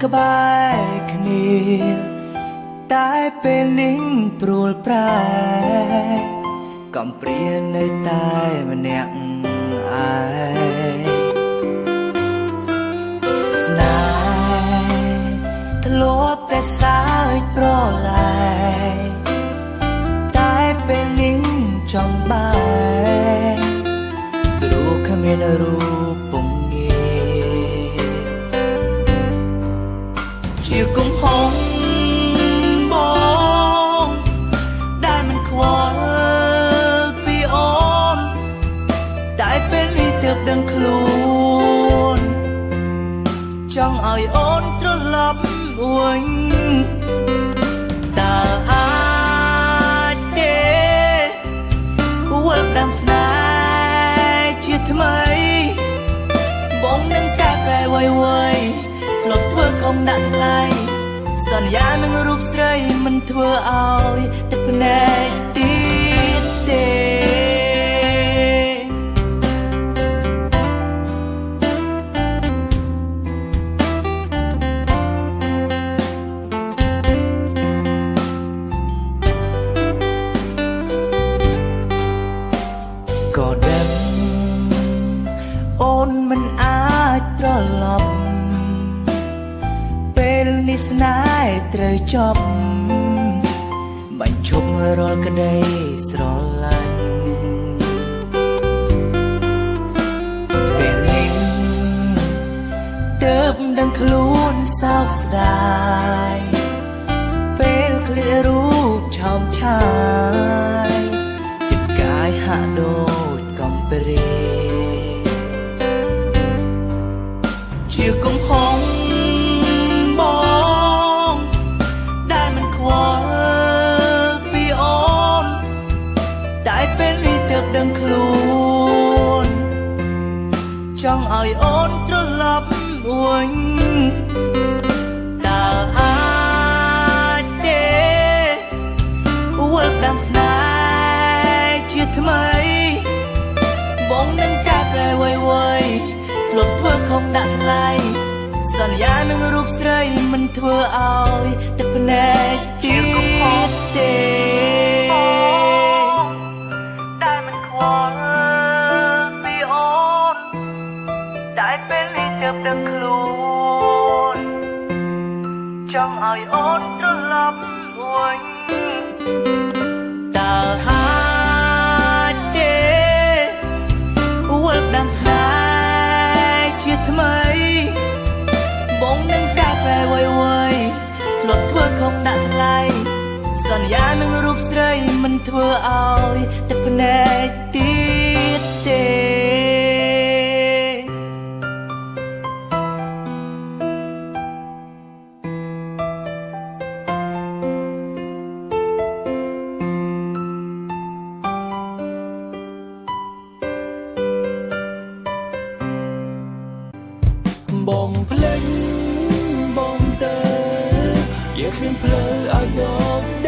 ក្បែរគ្នាតែពេលនេះព្រួលប្រែកំព្រានៅតែម្នាក់ឯងស្នេហ៍ធ្លាប់តែសើចប្រឡែងតែពេលនេះចង់បែកព្រោះគ្មានរូបពងងាជាកំហុសបងដែលមិនខ្វល់ពីអូនតែពេលនេះទើបដឹងខ្លួនចង់ឲ្យអូនត្រឡប់វិញតើអាចទេវិលដាំស្នេហ៍ជាថ្មីបងនឹងកែប្រែអ្វីៗធ្លាប់ធ្វើខំដាក់ថ្លៃសន្យានឹងរូបស្រីមិនធ្វើឲ្យទឹកភ្នែកទៀតទេក៏ដឹងអូនមិនអាចត្រឡប់ពេលនេះស្នេហ៍ត្រូវចប់បញ្ឈប់រាល់ក្តីស្រឡាញ់ពេលនេះទើបដឹងខ្លួនសោកស្ដាយពេលឃ្លារូបឆោមឆាយចិត្តកាយហាក់ដូចកំព្រាជាកំហុសបងដែលមិនខ្វល់ពីអូនតែពេលនេះទើបដឹងខ្លួនចង់ឲ្យអូនត្រឡប់វិញតើអាចទេវិលដាំស្នេហ៍ជាថ្មីបងនឹងកែប្រែអ្វីៗធ្លាប់ធ្វើខំដាក់ថ្លៃសន្យានឹងរូបស្រីមិនធ្វើឲ្យទឹកភ្នែកទៀតទេតែមិនខ្វល់ពីអូនតែពេលនេះទើបដឹងខ្លួនចង់ឲ្យអូនត្រឡប់វិញតើអាចទេវិលដាំស្នេហ៍ជាថ្មីបងនឹងកែប្រែអ្វីៗធ្លាប់ធ្វើខំដាក់ថ្លៃសន្យានឹងរូបស្រីមិនធ្វើឲ្យទឹកភ្នែកទៀតទេបងភ្លេចបងទៅយើងគ្មានផ្លូវឲ្យដក